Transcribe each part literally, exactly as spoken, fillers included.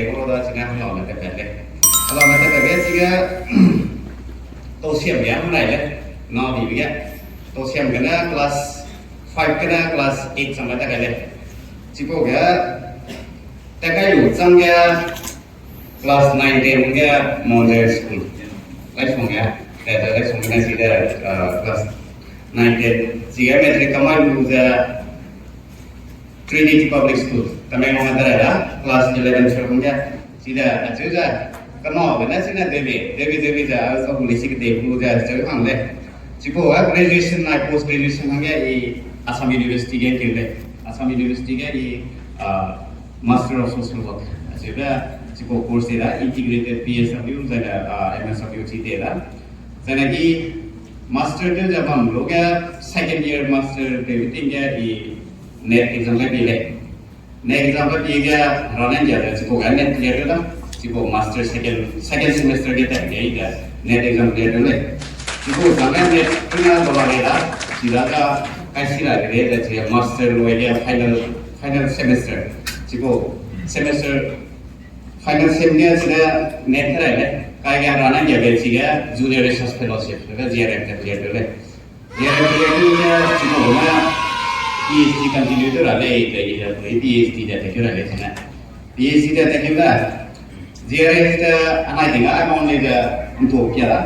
Kelo da chine helame te pat lei. Helame te pat ge chige, tausiam ge hang nai lei. Na di ge. Tausiam gene class five gene class eight chang ge tat kai lei. Chipau ge, tat kai lu chang ge, class nine ten ge model school. Laisong ge, tat, tat, laisong ge na si de, uh, class nine ten. Chige matric kamai lu ze Trinity Public School, Tamenglong ge tat ra, class eleven twelve ge. Chide, acheu ze, kena gene chine Devi, Devi, Devi ze, a, a gu leisi ketei lu ze, acheu hang lei. Chipau, a, graduation nai post graduation hangge i Assam University ge keu lei. Assam University ge i, a, Master of Social Work. Acheube, chipau course te da, integrated P S W, zai da, a, M S W chi te da. Zai da i master te ze bam lu ge, second year master te ting ge i NET exam ge pi lei. NET exam ge pi ge, rane ge de, chipau ge NET clear da. Chipau master second, second semester ge tat ge i de, NET exam clear de lei. Chipau zang ge NET tuna dola lei da, chi da ga, kai si ra de lei, da chi master lu ge final, final semester. Chipau semester final sem ge chine NET tat ra lei, kai ge rane ge be chige junior research fellowship, ge J R F ge clear de lei. J R F ge clear de ge chipau ne PhD continue tew ra lei, de ge PhD de tat keu ra lei chine. PhD de tat keu da. J R F de anai ting a amount lei de ntu kia da.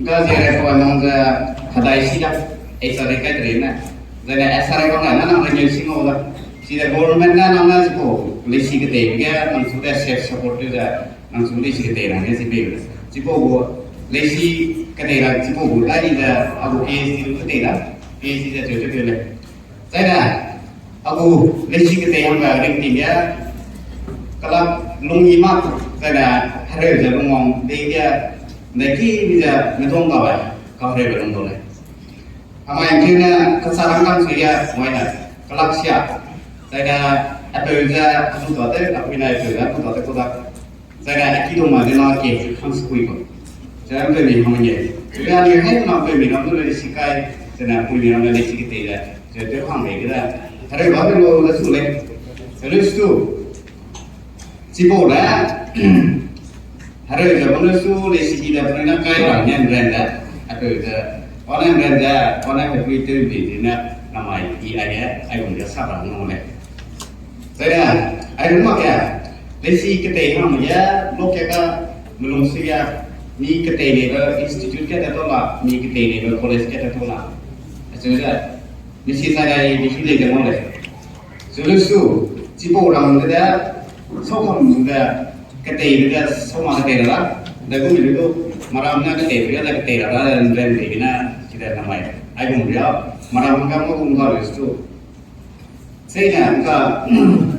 Ga J R F amount ze hedai si da, H R A kai tere ne. Zai ne S R A bang ne nang renew si ngau da. Chide government ne nang ne chipau leisi ketei ge nang chu de self support tew ze nang chu leisi ketei ra ne chi pe. Chipau gu leisi ketei ra chipau gu dai di ze a gu PhD lu ketei da. PhD ze cheu cheu pe lei. Zai ne a gu leisi ketei hangge ringting ge kelak lung i mak, zai ne hereu ze lungwang dei ge, dai ki mi ze medong dabe, kahereube lung dau lei. Amai ngkeu ne kachâ rangkâng sui ge mai ne kelak sia. Zai ne apeu ze achu ta tew, apui ne apeu ze achu ta tew ku da. Zai ne a ki dau mai ge na ke hang sui ku. Zai ne apeu mi hang ye. Zai ne anui haimena apeu mi ram du le leisi kai, zai ne apui mi ram le leisi ketei ze, zai tew hang lei ge da. Hereu ba be lu le su lei. Lesu chipau ne, hereu ze bam lesu leisi ki de pui na kai ra ne ran de, apeu ze, pa ne ran de, pa ne hepui tew bi di ne, namai i aige, aigum ge sa ra ngau lei. Zai ne, aigum mak ge, leisi ketei hang ge, lok ke ka, melung si ge, mi ketei neibe institute ge tat tau la, mi ketei neibe college ge tat tau la. Acheu ze, mi si zai gai di hi lei ge ngau lei. Cheu lesu, chipau ram de de, saukam de, keteibe de, sauma ketei ra, de gu mi lu du, maram ne keteibe de ketei ra, ran de gene, chide namai. Aigum ria, maram ga ma gum ga lesu. Seine ka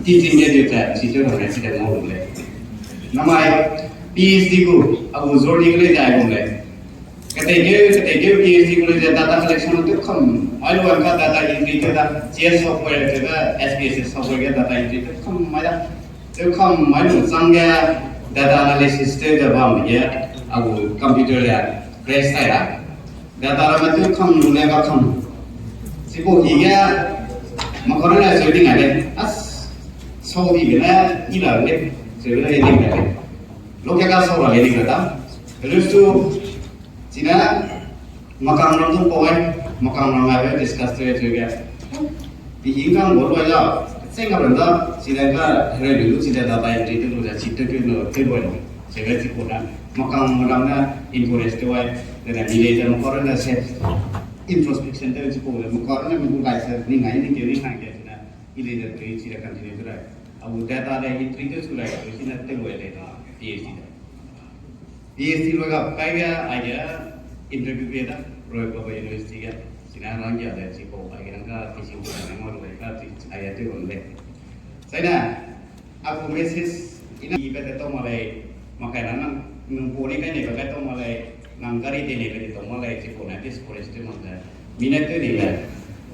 teaching ge de ta, chi tew ra ne chide ngau lu lei. Namai, PhD gu, a gu journey ge lei de aigum lei. Keteikeu, keteikeu PhD college data collection tew kam, mai lu ka data entry tew da, G I S software tew da, S P S S software ge data entry tew kam mai da. Tew kam mai lu chang ge data analysis tew da bam ge, a gu computer le crash tai da. Data ramme tew kam lu ne ga kam. Chipau ki ge, makane le cheu ding a le, as, sau di gene, i la le, cheu le ding a le. Loke ka sau ra le ding a da. Lesu, chine, makang ram du pau ai, makang ram ai discuss tew cheu ge. Pi hing kang bo loi la, cheng ga ram da, chine ka hereu lu chine data entry tew lu ze chi tew keu lu tew loi. Cheu ge chipau na, makang ram ne encourage tew ai, zene mi lei ze makane se introspection tew chipau le makane mi gu lai se ning ai ning keu ning hang ge chine, i lei ze tew chine continue tew rai. A gu data le entry tew chu rai, chine tew loi lei na, PhD de. PhD loi ga kai ge, aige interview pe da, Royal Global University ge, chine rang ge de chipau, aige rang ga teaching program ngau lu ka, aige tew bam lei. Chine, a gu message, i ne i be te tau ma lei, makai na nang, nang pau ni kai nei be kai tau ma lei, nang gari te nei be te tau ma lei, chipau ne discourage tew mak ze. Mi ne tew nei be,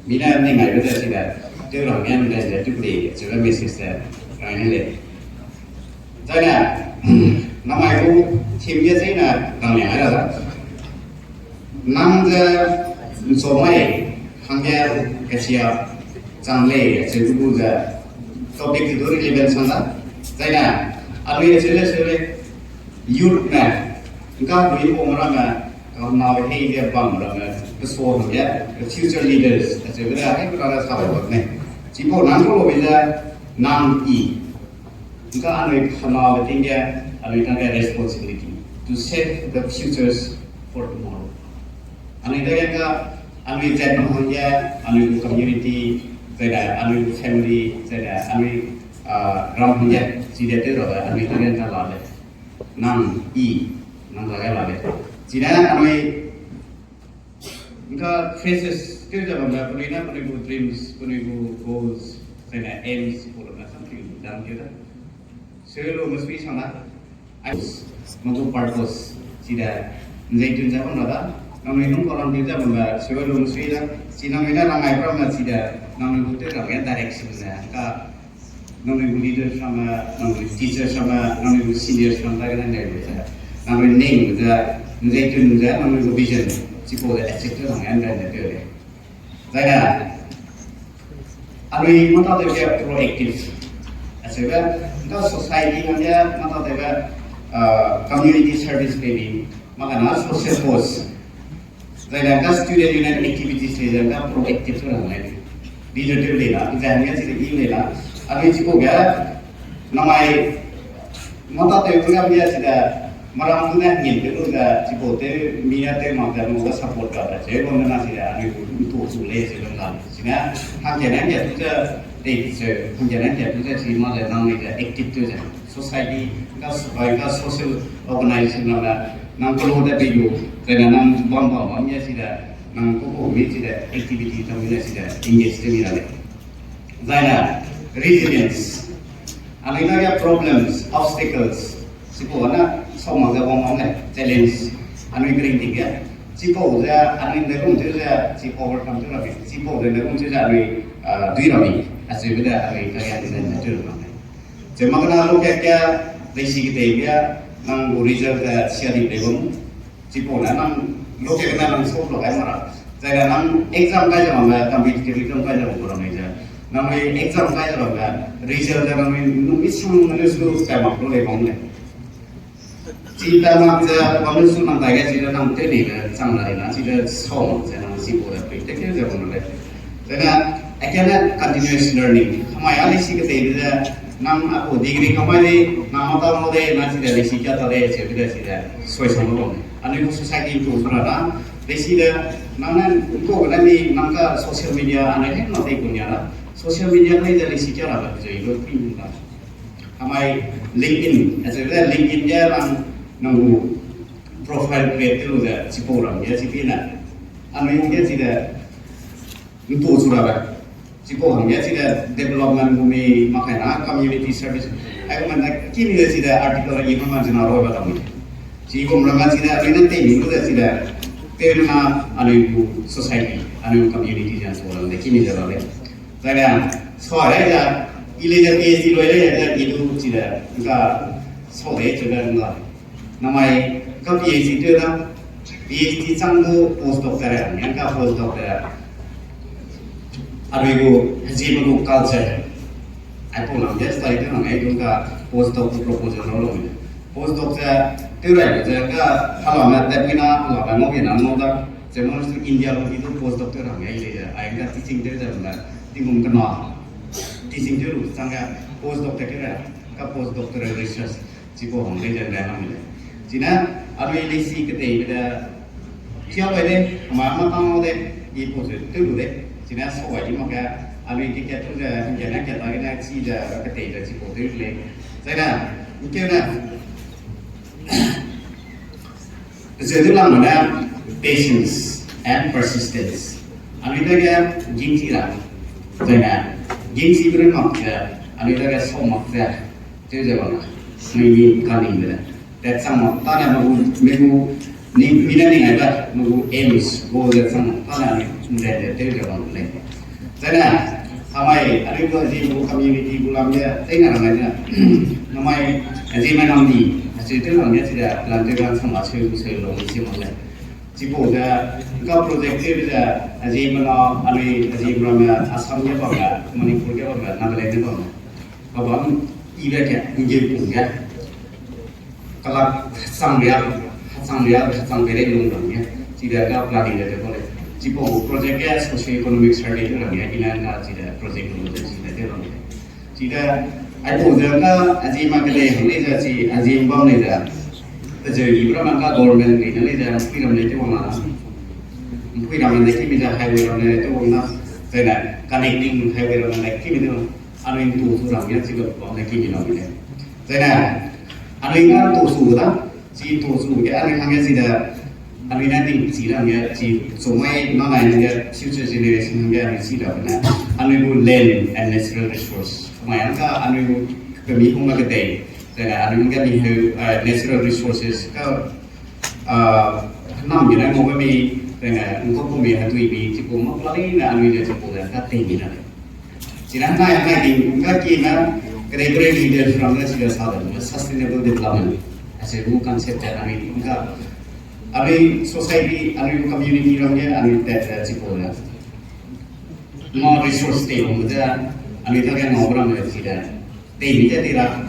mi ne ning ai be ze chi de, tew rang ge mi ne ze tew lei, cheu message ze, rang ne lei. Zane, namai gu theme ge zeine rang liang ai ra da. Nang ze nso mai hangge kesia chang lei cheu gu ze topic du relevant sang da. Zaine, Anui acheu le seu le, youth me, ngka dui pau ramme, kanabe hei ge bam ramme, peso hangge, future leaders, acheu le hei kena sa bam ne. Chipau nang kau lu be ze, nang i, ngka anui kanabe ting ge, anui tangge responsibility to set the futures for tomorrow. Anui dage ngka, anui zat hangge, anui gu community, zai da, anui gu family, zai da, anui, ah, ram hangge, chide tew rabe, anui dage ngka la le. Nang, i, nang dage la le. Chine anui, ngka phrases tew ze bambe, penui ne, penui gu dreams, penui gu goals, zai ne aims, gu ramme something dang keu da. Seu lu mesui sang da. Ai, nang gu purpose, chide, nzei tun ze bam ra da. Nangnui nung kau ram tun ze bambe, seu lu mesui da. Chi nangnui ne rangai ramme chide, nangnui gu tew ramme direction ze, ka, nangnui gu leaders ramme, nangnui teachers ramme, nangnui gu seniors ramme dagene neu ze, nangnui name ze, nzei tun ze, nangnui gu vision, chipau ze achieve tew rangge nrande tew lei. Zaine, anui mâ tâtewbe proactive. Acheube, ngka society hangge mâ tâtewbe, ah, community service baby, makana social cause. Zaine ngka student union activities lei ze ngka proactive tew rang lei. Leader tew lei la, exam ge chi de i lei la. Anui chipau ge, namai mâ tâtew program ge chide, maram du ne ngin tew lu ze, chipau tew, mi ne tew mak ze, lu ge support ka ze, cheu bam na chide, anui gu ntu chu lei ze bam la. Chine, hangkane ngka tu ze, tei ze, hangkane ngka tu ze, chi ma ze, nang lei ze, active tew ze. Society, ngka s-, ngka social organization ramme, nang kelu de pei lu, zaine nang bam bam bam ge chide, nang ku ku mi chide, activity tau mi le chide, engage tew mi ra lei. Zaine, resilience. Anui dage problems, obstacles, chipau ne sau mak ze wang wang lei, challenge. Anui bring ting ge. Chipau ze, anui de gum tew ze, chi overcome tew ra mi. Chipau ze, de gum tew ze, anui, ah, dui ra mi. Acheube de, anui dage, anui de tew ra mi. Cheu makana lokat ge, leisi ketei ge, nang gu result ze sia di pei bam. Chipau ne nang lokat ge nang solve lu gai ma ra. Zaine nang exam kai ze bambe, competitive exam kai ze bam gu ra mei ze. Nangnui exam kai ze bambe, result ze nangnui nung misang ne su kai mak lu lei bam lei. Chi ta mak ze bam lu su nang dage chi de nang tew nei de chang la di na, chi de sau mak ze nang chipau de pei tew tew ze bam lei. Zaine, akane continuous learning. Hamai a leisi keteibe ze, nang apau degree kamai de, nang mâ ta ngau de, nang chi de leisi kia ta de, cheu de chi de, soi sang lu bam. Anui gu society tu sura na, leisi de, nang ne, nang ka social media, anui he ma tei kun ya na. Social media lei ze leisi kia ra ba, ze i lu pin da. Hamai LinkedIn, acheu de LinkedIn ge nang, nang gu profile create tew lu ze, chipau ram ge chi pi na. Anui ge chi de, ntu chu rabe. Chipau hangge chide development gu mi mak kai na community service. Aigum ne kimi de chide article i mak man china roi ba dam. Chigum ramme chide anui ne tei mi lu de chide, tew na anui gu society, anui gu community jan so lam de kimi de la lei. Zaine, sa lei ze, i lei ze PhD loi lei ze, i du chide, ngka sau lei cheu de ngka. Namai ka PhD tew da, PhD chang du postdoc te ra, ngka postdoc te ra. Anui gu, hezieme gu culture. Aipau lam ge study tew nang ai du ngka postdoc gu proposal rau lu. Postdoc ze, tew rai ze, ngka helame tat mi na, helame ngau ge na ngau da. Ze mo India lu i du postdoc tew ra ngai lei ze, ai ngka teaching tew ze lu da, tingkum kena. Teaching tew lu chang ge, postdoc te tew ra, ngka postdoc te ra research. Chipau hang lei ze nai lam lei. Chine, anui leisi keteibe de, kia bai de, ma ma tang de, i pau ze tew lu de. Chine, sa bai i mak ge, anui ke kat tu ze, hangge ne kat dagene, chi ze, ketei ze, chipau tew lei. Zaine, nkeu ne, ze du lang ne, patience and persistence. Anui dage, gingchi ra. Zaine, gingchibe run mak ze, anui dage sau mak ze, tew ze bam, mi mi kaningbe le. Tat chang mak tane me gu, me gu, ni, mi ne ning ai ba, me gu aims, goal ze chang mak tane mi nre de tew ze bam lei. Zaine, hamai, anui gu Zeme gu community gu lam ge, teina rang ai ze, namai, Zeme nam di, acheu tew lam ge chide, plan tew gan chang mak seu, seu lu mi si mak lei. Chipau ze, ngka project tew ze, Zeme na, anui, Zeme ramme, Assam ge bamme, Manipur ge bamme, Nagaland ge bamme. Kabam ibe ke, nggeu pung ge. Kala hechang ria, hechang ria, hechang pei lei lung ram ge. Chide ka planning de te ko lei. Chipau project ge socio economic survey te ram ge, ina ka chide project lu de chide te ram ge. Chide, aipau ze ka, azi ma ke lei, hang lei ze chi, azi bam lei ze. Pezeu di bra ma ka government lei ne lei ze, mpui ram lei te wang la. Mpui ram lei ki mi ze highway ram lei te wang la. Zai ne, connecting highway ram lei ki mi te wang. Anui ntu su ram ge chi ga bam lei ki mi lam lei. Zai ne, anui nga ntu su da, chi ntu su ge anui hangge chi da, anui ne ning chi ram ge chi, so mai na nai ge future generation hangge anui chi da ne, anui gu land and natural resource. Mai hangka anui gu pemi hung ma ke dei, zai ne anui hangge mi heu, eh, natural resources ka, ah, nam ge ne mo ga mi, zai ne nko gu mi ha dui mi, chi gu ma pla lei ne anui ne chi gu da ka tei mi na lei. China nai nai di ka ki na, kedei bre leaders ram ne chide sa da, sustainable development. Ase gu concept te anui ka, anui society, anui community ram ge, anui tat, eh, chipau da. Ma resource tei bam de, anui ta ge ngau ram de chide. Tei mi de tei ra,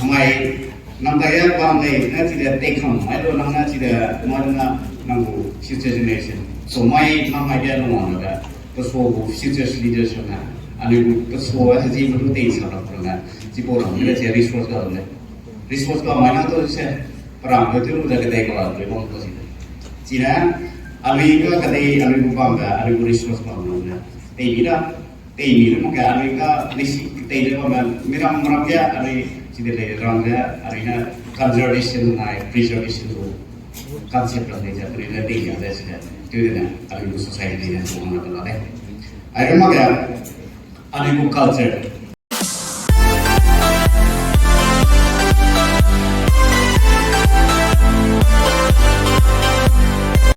mai, nang ta ge bam lei, na chide tei kam, mai lo nang na chide, mai na, nang gu future generation. So mai, nang mai ge nang wang de, peso gu future leaders na, anui gu peso, eh, zi ma du tei sa ra na, chipau ram de chi resource ga le. Resource ga mai na du se, peram de tu de kedei ga le bam ko si de. Chine, anui ga kedei, anui gu bam de, anui gu resource bam na, tei mi da, tei mi lu ma ka anui ga lisi tei de bam, miram ram ge anui chide lei ram ge anui ne conservation nai preservation gu concept ram lei ze anui ne tei ya de chide. Tu de ne anui gu society ne gu hang na ka la lei. Ai ram ma ka anui gu culture,